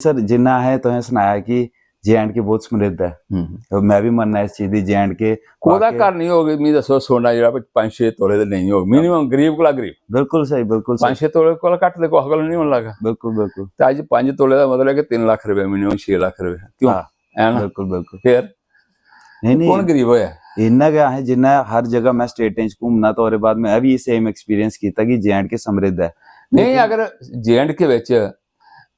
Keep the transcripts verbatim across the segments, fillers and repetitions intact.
Sir, जिन्ना असें तुसें सनाया कि जे एंड के बहुत समृद्ध ऐ, हम्म। और मैं भी मन्नना इस चीज दी, जे एंड के कोह्दा घर नहीं होग, मिगी दस्सो, सोना जेह्ड़ा पंज छे तोले ते नेईं होग, मिनिमम गरीब कोला गरीब। बिल्कुल सही, बिल्कुल सही। पंज छे तोले कोला घट्ट ते कुसै कोल नहीं होन लगा। बिल्कुल, बिल्कुल। ते अज्ज पंज तोले दा मतलब है कि तीन लाख रपेआ, मिनिमम छे लाख रपेआ। क्यों? हाँ। है ना? बिल्कुल, बिल्कुल। नहीं, नहीं। कौन गरीब होया? इन्ना गै असें, जिन्ना हर जगह मैं स्टेटें च घूमना, तो ओह्दे बाद मैं भी सेम एक्सपीरियंस कीता कि जे एंड के समृद्ध ऐ। नहीं, लेकिन अगर जे एंड के बिच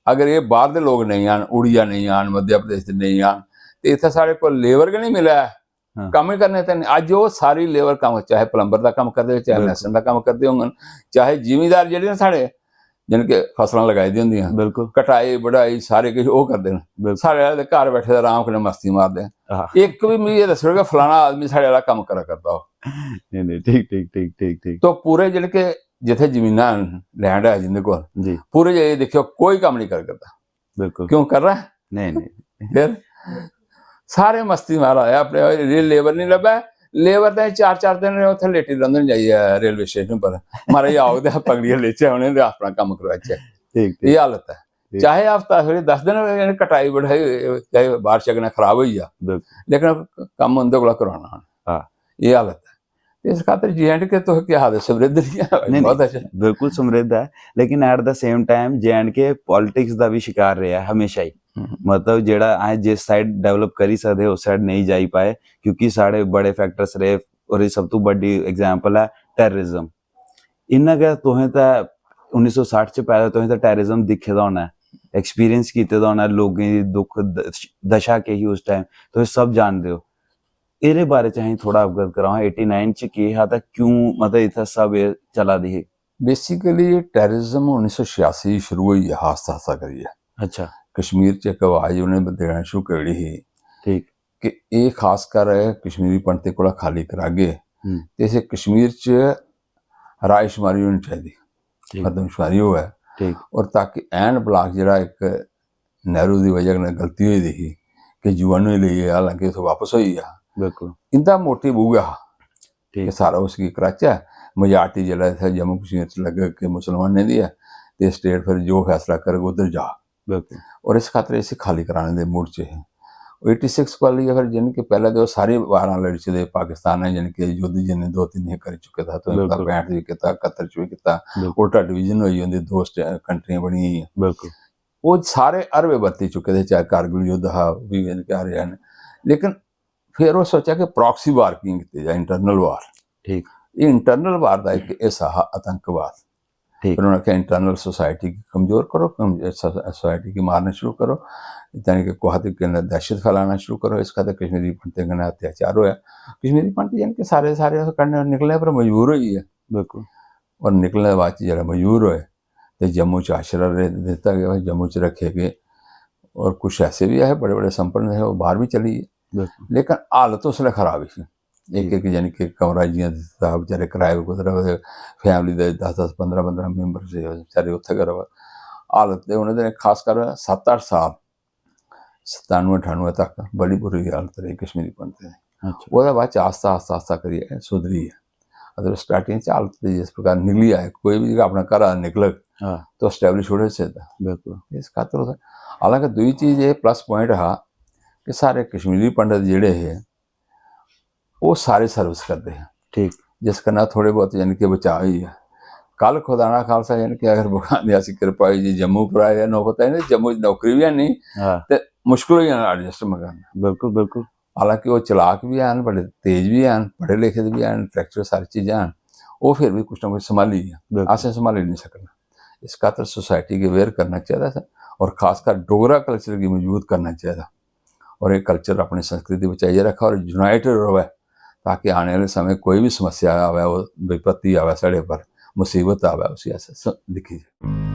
अगर ये बाहर दे लोग नहीं आन, उड़िया नहीं आन, मध्य प्रदेश दे नहीं आन, ते इत्थै साढ़े कोल लेबर गै नहीं मिला है। हाँ। कम्म ही करने ते नहीं। अज्ज ओह् सारी लेबर कम्म, चाहे प्लम्बर दा कम्म करदे, चाहे बिल्कुल। मैसन दा कम्म करदे होङन, चाहे जिमीदार जेह्ड़े न साढ़े, जिनके फसलां लगाई दी होंदियां, बिल्कुल। कटाई बढाई सारे किश ओह् करदे न। बिल्कुल। साढ़े आह्ले ते घर बैठे दे आराम कन्नै मस्ती मारदे न। आह। इक बी मिगी एह् दस्सो कि फलाना आदमी साढ़े आह्ला कम्म करा करदा हो। नहीं, नहीं, ठीक, ठीक, ठीक, ठीक, ठीक। तो पूरे जेह्ड़े कि जित्थै जमीनां न, लैंड है जिंदे कोल, जी। पूरे जाइयै दिक्खेओ, कोई कम्म नहीं करा करदा। बिल्कुल। क्यों कर रहा है? नहीं, नहीं। फिर सारे मस्ती मारा है अपने, रेल लेबर नहीं लब्भा। लेबर ते चार चार दिन उत्थै लेटी रौंह्दे न जाइयै रेलवे स्टेशन पर, "महाराज आओ ते पकड़ियै लेचै उ'नें ते अपना कम्म करवाचै।" ठीक, ये ठीक। हालत है। ठीक। चाहे हफ्ता थोड़ी दस दिन होई जान, कटाई बढाई, चाहे बारिश कन्नै खराब होई जा, बिल्कुल। लेकिन कम्म उं'दे कोला करवाना। हाँ। ये हालत है। इस खातर जे एंड के तुस केह् आखदे, समृद्ध नहीं है? नहीं, बहुत नहीं। अच्छा। बिल्कुल समृद्ध है, लेकिन at the same time J and K politics दा भी शिकार रेहा हमेशा ही। हम्म। मतलब जेह्ड़ा अस जिस साइड डेवलप करी सकदे हे, उस साइड नेईं जाई पाए, क्योंकि साढ़े बड़े फैक्टर्स रेह्। और एह् सब तों बड्डी एग्जांपल ऐ टेररिज्म। इन्ना गै तुसें ते उन्नी सौ सट्ठ च पैदा, तुसें ते टेररिज्म दिक्खे दा होना ऐ, एक्सपीरियंस कीते दा होना ऐ, लोकें दी दुख द-, दशा केह् ही उस टाइम, तुस सब जानदे हो। एह्दे बारे च असें थोड़ा अवगत कराओ, एटी नाइन च केह् हा ते क्यों, मतलब, इत्थै सब एह् चला दी ही? बेसिकली टेररिज्म उन्नी सौ छियासी शुरू होई गेआ हा आस्ता आस्ता करियै। अच्छा। कश्मीर च इक आवाज उ'नें देना शुरू करी ओड़ी ही ठीक। कि एह् खास कर कश्मीरी पंडितें कोला खाली करागे हम्म। ते इस कश्मीर च रायशुमारी होनी चाहिदी, ठीक। मर्दमशुमारी होऐ। ठीक। और ताकि ऐन ब्लाक जेह्ड़ा इक नेहरू दी वजह कन्नै गलती होई दी ही कि जुएन गी लेइयै, हालांकि उत्थै वापस होई गेआ, बिल्कुल। इंदा मोटिव उ'ऐ हा कि ठीक। सारा उसगी कराचै। मजारिटी जेल्लै इत्थै जम्मू कश्मीर च लग्गग कि मुसलमानें दी ऐ, ते स्टेट फिर जो फैसला करग उद्धर जा। बिल्कुल। और इस खातर इसी खाली कराने दे मूड च हे। एटी सिक्स कोला लेइयै फिर, यानी कि पैह्लें ते ओह् सारी वारां लड़ी चुके दे, पाकिस्तान ने, यानी कि युद्ध जिन्ने दो तिन्न हे करी चुके दा, तो बिल्कुल। पैंठ च बी कीता, कत्तर च बी कीता, बिल्कुल। उल्टा डिवीजन होई, उंदी दो स्टे-, कंट्रियां बनी गेइयां। बिल्कुल। ओह् सारे हरवे बरती चुके दे, चाहे कारगिल युद्ध हा, ओह् बी, यानी कि हारे हैन। लेकिन फिर ओह् सोचेआ कि प्रॉक्सी वार कि'यां कीती जाए, इंटरनल वार। ठीक। एह् इंटरनल वार दा इक हिस्सा हा आतंकवाद। ठीक। फिर उ'नें आखेआ, इंटरनल सोसाइटी गी कमजोर करो, कम-, सो-, सोसाइटी गी मारना शुरू करो, यानी कि कुसै तरीके कन्नै दहशत फैलाना शुरू करो। इस खातर कश्मीरी पंडितें कन्नै अत्याचार होआ। कश्मीरी पंडित, यानी कि सारे, सारे उस कन्नै निकलने पर मजबूर होई गे। बिल्कुल। और निकलने दे बाद च जेल्लै मजबूर होए, ते जम्मू च आश्रय दे-, दित्ता गेआ, जम्मू च रक्खे गे। और कुछ ऐसे बी ऐ, बड़े-बड़े संपन्न हे, ओह् बाहर बी चली गे। बिल्कुल। लेकिन हालत उसलै खराब ही। इक, इक, यानी कि कमरा जि'यां दित्ता हा, बेचारे कराए पर कुतै र'वा दे, फैमिली दे दस दस, पंदरां पंदरां मैंबर हे, बेचारे उत्थै गै र'वा। हालत ते उ'नें दिनें, खासकर सत्त अट्ठ साल, सतानुए ठानुए तक बड़ी बुरी हालत रेही कश्मीरी पंडितें दी। अच्छा। ओह्दे बाद च आस्ता, आस्ता, आस्ता करियै सुधरी ऐ। मतलब, स्टार्टिंग च हालत ते जिस प्रकार निकली आए, कोई बी जेह्ड़ा अपने घरा दा निकलग, हाँ। तो एस्टैब्लिश होई सकदा। बिल्कुल। इस खातर ओह्दा, हालांकि दूई चीज एह् प्लस प्वाइंट हा कि सारे कश्मीरी पंडित जेह्ड़े हे, ओह् सारे सर्विस करदे हे। ठीक। जिस कन्नै थोड़े बहुत, यानी कि, बचाऽ होई गेआ। कल खुदा ना खालसा, यानी कि, अगर भगवान दी ऐसी किरपा होई जे जम्मू पर आए, नौबत आई ना, जम्मू च नौकरी बी है नहीं, हाँ। ते मुश्कल होई जाना एडजस्ट करना। बिल्कुल, बिल्कुल। हालांकि ओह् चलाक बी हैन, बड़े तेज बी हैन, पढ़े लिखे दे बी हैन, इंटलेक्चुअल सारी चीजां हैन, ओह् फिर बी कुछ ना कुछ संभाली गेआ। बिल्कुल। असें संभाली नहीं सकना। इस खातर सोसाइटी गी अवेयर करना चाहिदा और खासकर डोगरा कल्चर गी मजबूत करना चाहिदा। और एह् कल्चर, अपनी संस्कृति बचाइयै रक्खा और यूनाइटेड र'वै, ताकि आने आह्ले समें कोई बी समस्या आवै, ओह् विपत्ति आवै साढ़े पर, मुसीबत आवै, उसी अस स-, दिक्खी जाए।